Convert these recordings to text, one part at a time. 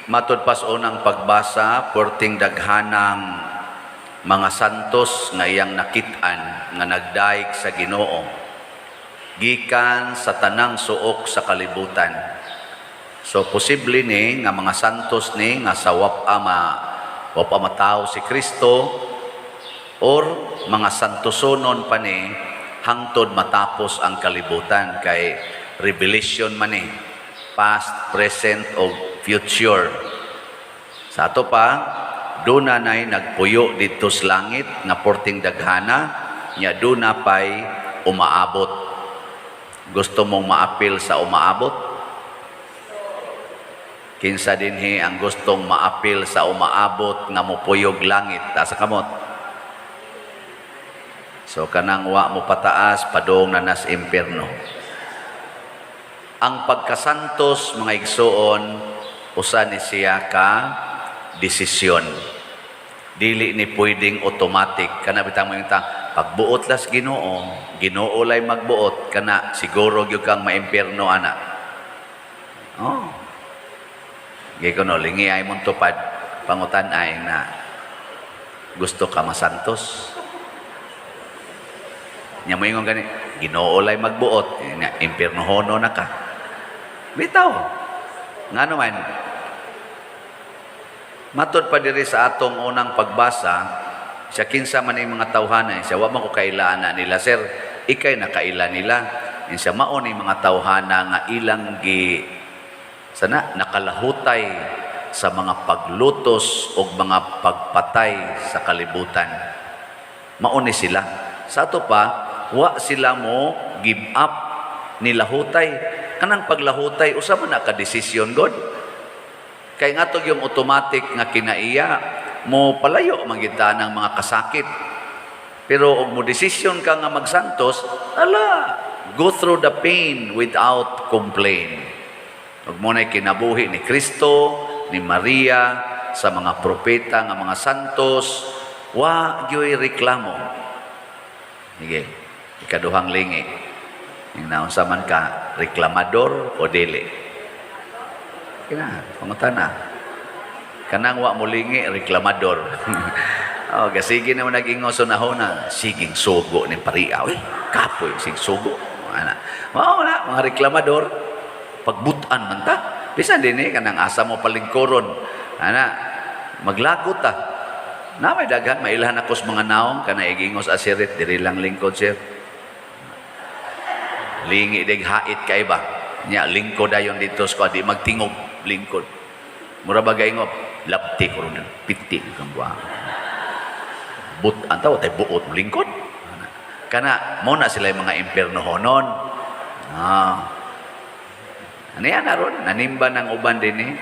Matod pas unang pagbasa, perting daghanang mga santos nga iyang nakit-an nga nagdaig sa Ginoo gikan sa tanang suok sa kalibutan. So posible ni nga mga santos ni nga sa wapa matawo si Kristo or mga santosonon pa ni hangtod matapos ang kalibutan, kay revelation man ni, past, present o future. Sa ato pa, duna nay nagpuyo didto sa langit nga porting daghana nya, duna pay umaabot. Gusto mong maapil sa umaabot? Kinsa dinhi ang gustong maapil sa umaabot nga mupuyog langit? Taas kamot. So kanang wa mo pataas, padung na nas impierno. Ang pagkasantos, mga igsuon, usa ni siya ka desisyon. Dili ni pwedeng automatic. Kana bitang mo yung ta, pagbuot las Ginoo, Ginoo lay magbuot, kana siguro gyud kang maimpierno ana. Oh. Gay kuno lingi ay mong tupad, pangutan ay na gusto ka masantos. Nya mo ingon gani, Ginoo lay magbuot, nya impiernohono na ka. Bitaw. Ngano man? Matod pa diri sa atong unang pagbasa, siya kinsa man yung mga tawhana, siya wa man ko kailaan na nila, sir, ikay nakaila nila. Siya mao ni mga tawhana nga ilang gi sana nakalahutay sa mga paglutos o mga pagpatay sa kalibutan. Mao ni sila. Sa ato pa, wa sila mo give up, nilahutay. Kanang paglahutay, usa man na ka desisyon god. Kay nga yung automatic nga kinaiya, mo palayo man kita ng mga kasakit. Pero og mo desisyon ka nga magsantos, ala, go through the pain without complaint. Ug mo na'y kinabuhi ni Kristo, ni Maria, sa mga propeta nga mga santos, wa gyoy reklamo. Sige, ikaduhang lingi. Yung naunsa man ka, reklamador o dili? Kina, pangutana. Kanang wa mo lingi, reklamador. Oh, gasige naman nag-ingon sa nahona, siging sugo ni pariya. Uy, kapoy, sig sugo. Ana. Mao na, mga reklamador. Pagbutan man ta. Bisan din eh, kanang asa mo palingkuron. Ana, maglagot ta. Na may daghan, mailhan ako sa mga naong, kana igingos asirit, diri lang lingkod, sir. Lingi dig hait kay ba? Nya lingkod dayon dito sa di magtingog lingkod. Mura ba gaingob? Lapti ko ron piti kang buwa. But antaw tay buot mo lingkod. Kana mo na sila yung mga impiernohonon. Ah. Ano yan aron? Nanimba ng uban din eh.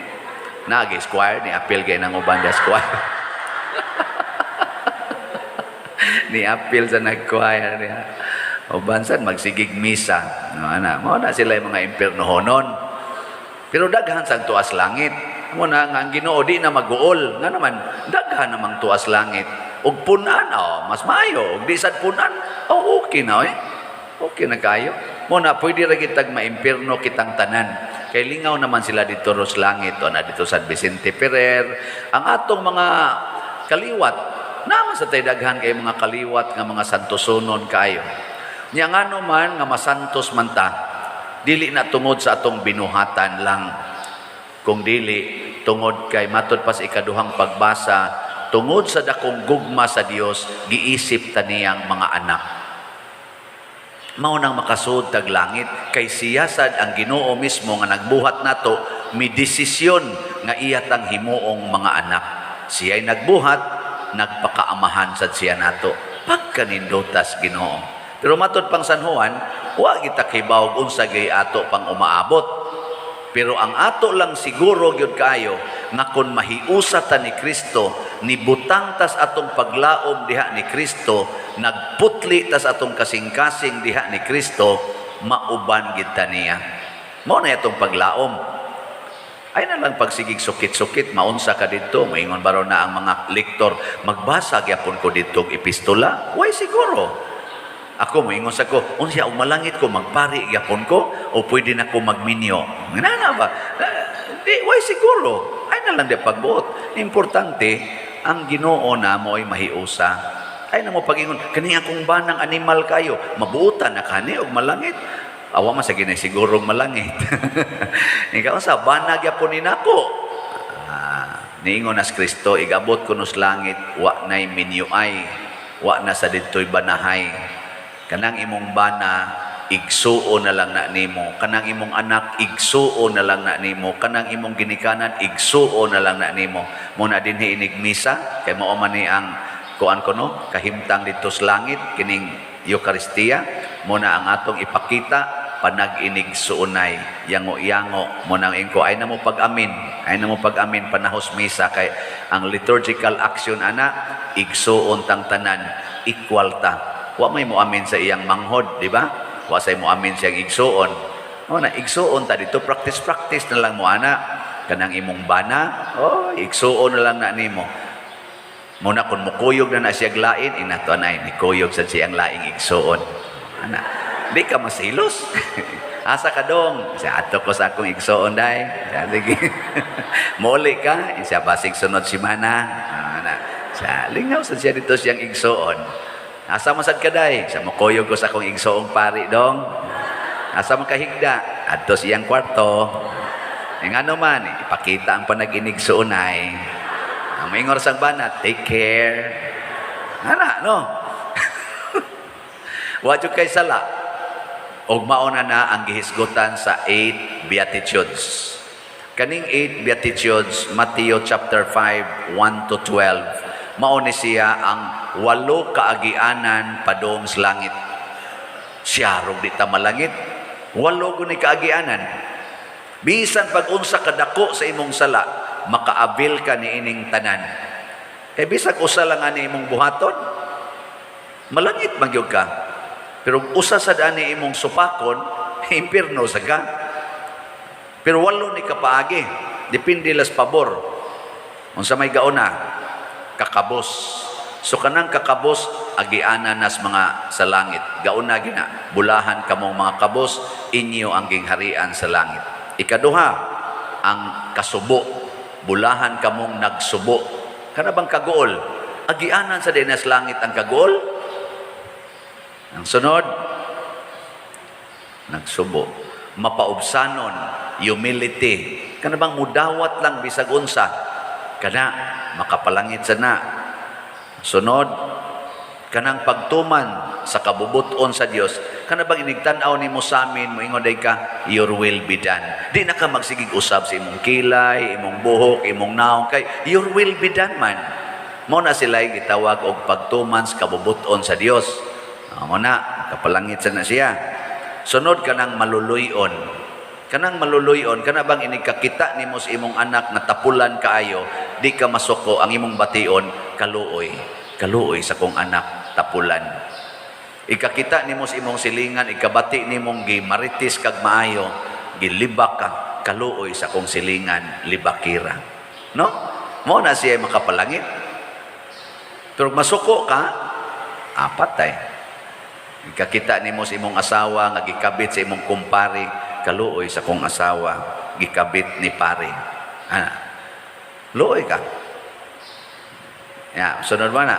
Nagi square ni apil gay ng uban da square. Ni apil sa nag-choir niya. Uban sad magsigig misa. No, ana, mo na sila yung mga impiernohonon. Pero daghan sa tuas langit. Mo na nga ang Ginoo di na maguol. Nga naman daghan namang tuas langit. Ug punan, oh, mas maayo. Ug di sad punan, oh, okay na eh. Okay na kayo. Mo na pwede ra kitag maimpierno kitang tanan. Kay lingaw naman sila dito ros langit o na dito sa Vicente Ferrer. Ang atong mga kaliwat, naman sa tay daghan kay mga kaliwat nga mga santosonon kaayo. Nya ngano man nga masantos man ta, dili na tungod sa atong binuhatan lang. Kung dili tungod kay matod pa sa ikaduhang pagbasa, tungod sa dakong gugma sa Dios, giisip ta niyang mga anak. Mao nang makasud tag langit kay siya sad ang Ginoo mismo nga nagbuhat nato, mi desisyon nga iya tang himuong mga anak. Siya'y nagbuhat, nagpakaamahan sad siya nato. Pagkanindutas Ginoo. Pero matod pang San Juan, wa kita kibaw unsa gay ato pang umaabot. Pero ang ato lang siguro gyud kaayo nga kon mahiusa ta ni Kristo, nibutang tas atong paglaom diha ni Kristo, nagputli tas atong kasing-kasing diha ni Kristo, mauban gid ta niya. Mao na atong paglaom. Ay na lang pagsigig sukit-sukit, maunsa ka dito, maingon baro na ang mga lektor, magbasa gyapon ko dito og epistola? Way siguro. Ako moingon sa ko, unsa og malangit ko, magpari gyapon ko o pwede na ko magminyo? Ngana ba? Di way siguro. Ay Ay na lang di pagbuot. Importante, ang Ginoo na mo ay mahiusa. Ay na mo pagingon, kani akong banang animal kayo, mabuotan na kani og malangit. Awa man sa ginay sigurong malangit. Ikaw sa bana gyapon ni nako. Ah, niingon nas Kristo, igabot ko nos langit, wa na'y minyuay, wa na sa didto'y banahay. Kanang imong bana, igsuo na lang na nimo. Kanang imong anak, igsuo na lang na nimo. Kanang imong ginikanan, igsuo na lang na nimo. Muna dinhi inig misa, kay mao man ni ang kuan ko, no, kahimtang didto sa langit, kining Eukaristiya, muna ang atong ipakita, panag-inigsuonay, yango-yango, mo nang ingko, ay na mo pag-amin, ay na mo pag-amin, panahos misa, kay ang liturgical action ana, igsuon tang tanan, equal ta. Wa may mo amin sa iyang manghod, di ba? Wa say mo amin siyang igsuon. O na, igsuon ta dito, practice practice na lang mo ana. Kanang imong bana, oh, igsuon na lang na nimo. Muna kung mukuyog na na siya lain, inato na nikuyog sa siyang laing igsuon. Ana, di ka masilos. Asa ka dong? Sa ato ko sa akong igsuon day. Sa sige. Muli ka, isa basig sunod simana. Ana. Sa lingaw sa siya dito siyang igsuon. Asa man sad ka day? Sa mukuyog ko sa akong igsuong pari dong. Asa man kahigda? Adto siyang kwarto. Ng ano man, ipakita ang panag-inig suunay. Ang maingor sang bana, "Take care." Ana, no? Wa jud kay sala. Og mauna na ang gihisgutan sa eight Beatitudes. Kaning eight Beatitudes, Matthew chapter 5, 1 to 12, mao ni siya ang walo kaagianan padung sa langit. Siya rog di ta malangit. Walo guni kaagianan. Bisan pag unsa kadako sa imong sala, makaabil ka ni ining tanan. Kay bisag usa lang ani imong buhaton, malangit man gyud ka. Pero usa sad ani imong supakon, impierno sa ka. Pero walo ni kapaagi. Depende las pabor. Unsa may gauna, kakabos. So kanang kakabos, agianan nas mga sa langit. Gauna gina, bulahan kamong mga kabos, inyo ang gingharian sa langit. Ikaduha, ang kasubo. Bulahan kamong nagsubo. Kana bang kaguol? Agianan sa dinas langit ang kaguol? Ang sunod, nagsubo. Mapaubsanon, humility. Kana bang mudawat lang bisag unsa? Kana, makapalangit sa na. Sunod, kanang pagtuman sa kabubuton sa Dios. Kana bang inigtan-aw nimo sa amin, moingon day ka, "Your will be done." Di na ka magsigig usab sa imong kilay, imong buhok, imong naong, kay your will be done man. Mo na sila gitawag og pagtuman sa kabubuton sa Dios. Ah, mo na, kapalangit sa na siya. Sunod, kanang maluluyon. Kanang maluluyon, kana bang inigkakita nimo sa imong anak nga tapulan kaayo, di ka masuko, ang imong bation, "Kaluoy. Kaluoy sa kong anak, tapulan." Ikakita nimo sa imong silingan, ikabati nimong gimaritis kag maayo, gilibak ka, "Kaluoy sa kong silingan, libakira." No? Mo na siya makapalangit. Pero masuko ka, apat ay. Ikakita nimo sa imong asawa nga gikabit sa imong kumpare, "Kaluoy sa kong asawa, gikabit ni pare." Ah, luoy ka. Ya, sunod ba na?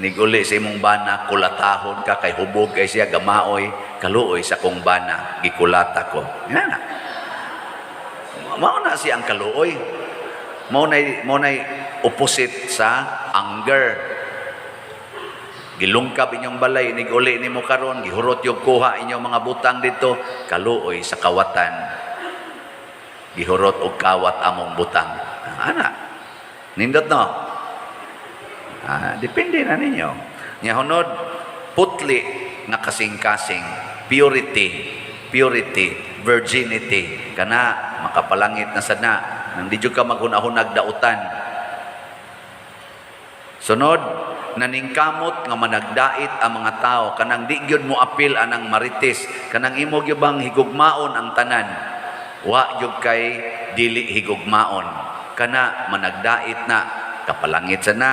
Niguli sa imong bana, kulatahon ka, kay hubog kay siya, gamaoy, "Kaluoy sa kong bana, gikulata ko." Yan na. Mao na siya ang kaluoy. Mao na opposite sa anger. Gilungkab inyong balay, niguli nimo karon, gihurot yung kuha inyong mga butang dito, "Kaluoy sa kawatan. Gihurot og kawat among butang." Ana. Nindot, no? Ah, depende na ninyo. Nya hunod, putli nga kasing-kasing, purity, purity, virginity, kana makapalangit na sad na, nang di jud ka maghunahunag dautan. Sunod, naningkamot nga managdait ang mga tao, kanang di gyud mo apil anang marites, kanang imo gyud bang higugmaon ang tanan. Wa gyud kay dili higugmaon. Kana managdait na, kapalangit sa na.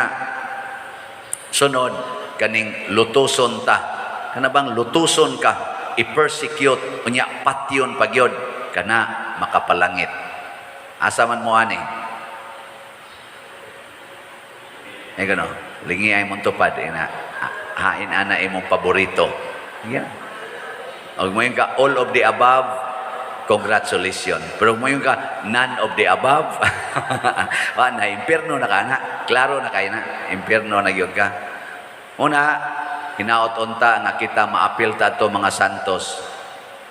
Sunod, kaning lutuson ta. Kana bang lutuson ka, i-persecute, unya patyon pagyod, kana makapalangit. Asa man mo ani? Ay gano, lingi ay mong tupad ina. Hain ana imong paborito. Yeah. Og moingon ka all of the above, congratulations. Pero moingon ka none of the above, wa na, impierno na ka na. Klaro na kay na, impierno na gyud ka. Una, hinaot unta nga kita maapil ta ato mga santos.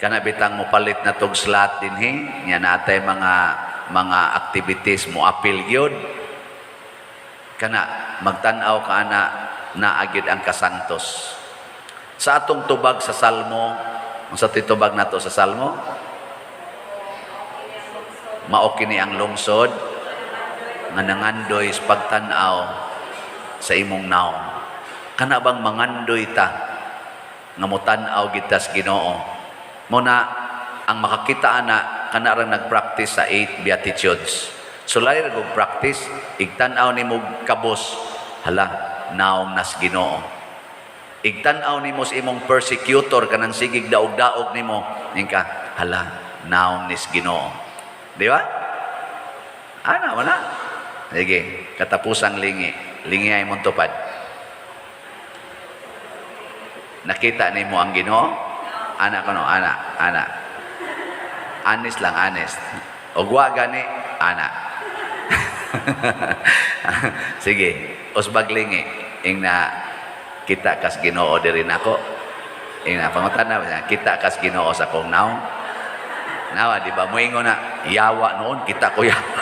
Kana bitang mopalit na tog slot dinhi, nya natay mga activities, mo apil gyud. Kana magtan-aw ka ana, naa gyud ang kasantos. Sa atong tubag sa Salmo, unsa titubag nato sa Salmo? Mao kini ang lungsod nga nangandoy sa pagtan-aw sa imong naong. Kana bang mangandoy ta nga motan-aw kita sa Ginoo? Mo na ang makakita ana, kana rang nagpractice sa eight beatitudes. Sulay ra kog practice, igtan-aw nimo kabos, hala, naong nas Ginoo. Igtan-aw nimo sa imong persecutor, kanang sigig daog-daog nimo, ka, hala, naong nis Ginoo. Di ba? Ana, wala. Sige, katapusang lingi. Lingi ay mong tupad. Nakita nimo ang Ginoo? Ana ko no, ana, ana. Honest lang, honest. Og wa gani, ana. Sige, usbag lingi. Ing na kita kas Ginoo diri nako. Ing na pangutana, kita kas Ginoo sa akong naong. Nawa, di ba? Moingon na, yawa noon, kita ko yawa.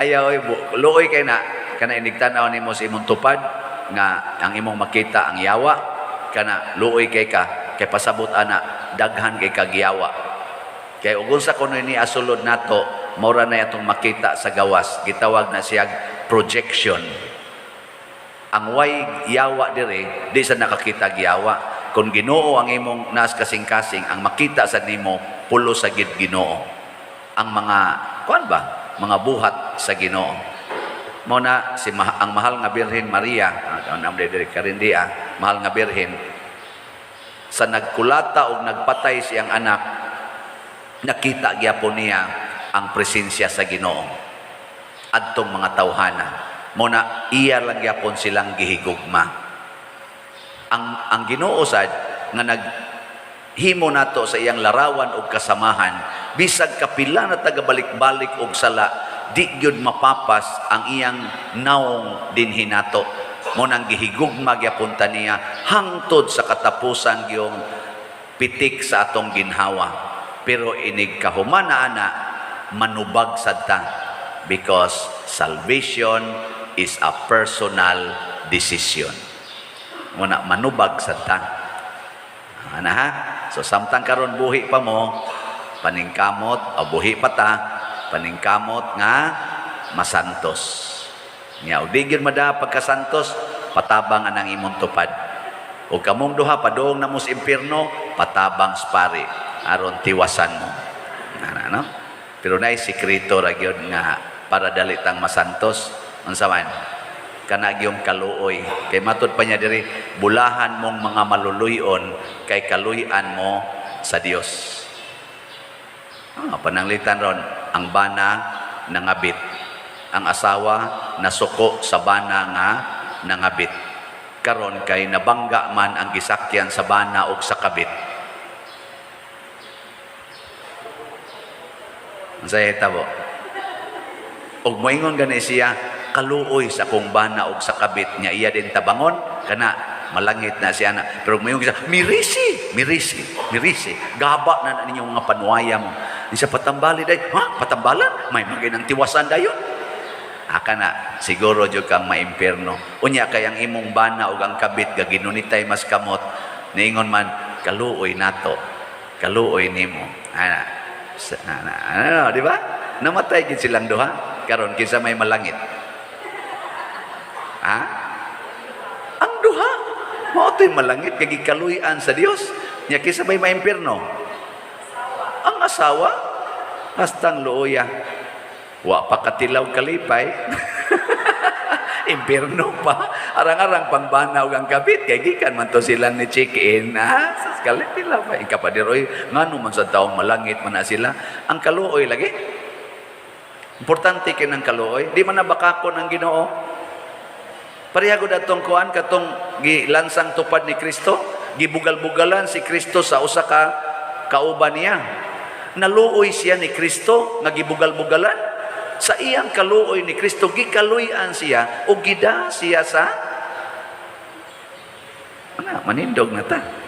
Ayaw, oy, luoy kay na, kana inigtanaw nimo sa imong tupad, nga ang imong makita ang yawa, kana luoy kay ka, kay pasabot ana, daghan kay kagyawa. Kay ug unsa kuno ni asulod nato, mora na atong makita sa gawas, gitawag na siyag projection. Ang way yawa dire, di sa nakakita yawa. Kung Ginoo ang imong nas kasing-kasing, ang makita sa nimo pulo sa gid Ginoo. Ang mga kuan ba? Mga buhat sa Ginoo. Mo na si ang mahal nga Birhen Maria, ang diri karin dia, mahal nga Birhen, sa nagkulata og nagpatay siyang anak, nakita gyapon niya ang presensya sa Ginoo adtong mga tawhana. Mo na iya lang gyapon silang gihigugma. Ang Ginoo sad nga naghimo nato sa iyang larawan og kasamahan, bisag kapila na taga balik-balik og sala, di gyud mapapas ang iyang naong dinhi nato. Mo nang gihigugma gyapon ta niya hangtod sa katapusan gyung pitik sa atong ginhawa. Pero inig kahumana ana, manubag sad ta, because salvation is a personal decision. Muna manubag sad ta. Ana ha? So samtang karon buhi pa mo, paningkamot, o buhi pa ta, paningkamot nga masantos. Nya og di gyud mada pagkasantos, patabang anang imong tupad. O kamong duha padung na mo sa impierno, patabang sa pari aron tiwasan mo. Ana no? Pero naay sikreto ra gyud nga para dali tang masantos. Unsa man? Kana gyung kaluoy. Kay matud pa niya diri, bulahan mong mga maluluyon kay kaluy-an mo sa Dios. Ah, pananglitan ron, ang bana nangabit. Ang asawa nasuko sa bana nga nangabit. Karon kay nabangga man ang gisakyan sa bana og sa kabit. Unsay hitabo? Og moingon gani siya, kaluoy sa akong bana og sa kabit niya, iya din tabangon, kana malangit na siya na. Pero moingon siya, mirisi, mirisi, mirisi. Gaba na na ninyong mga panuwaya mo. Di siya patambali day. Ha? Patambalan? May mga ng tiwasan dayon. Aka na, siguro jud kang maimpierno. Unya kay ang imong bana ug ang kabit gaginunitay mas kamot, niingon man, kaluoy nato. Kaluoy nimo. Ana, ana, ano, di ba? Namatay gid silang duha. Karon kinsa may malangit? Ha? Ang duha. Mao to'y malangit kay gikaluy-an sa Dios. Nya kinsa may maimpierno? Ang asawa, hastang luoya. Wa pa katilaw kalipay. Impierno pa. Arang-arang pangbanaw ang kabit. Kay gikan man to silang ni check-in. Ha? Sa kalitilaw pa. Ika pa diroy. Ngano man sa taong malangit man na sila. Ang kaluoy lagi. Importante kay ng kaluoy. Di man na bakakon ang Ginoo. Pareha gud atong kuan, katong gilansang tupad ni Kristo, gibugal-bugalan si Kristo sa usa ka kauban niya. Naluoy siya ni Kristo nga gibugal-bugalan. Sa iyang kaluoy ni Kristo, gikaluy-an siya o gida siya sa. Ano, manindog na ta.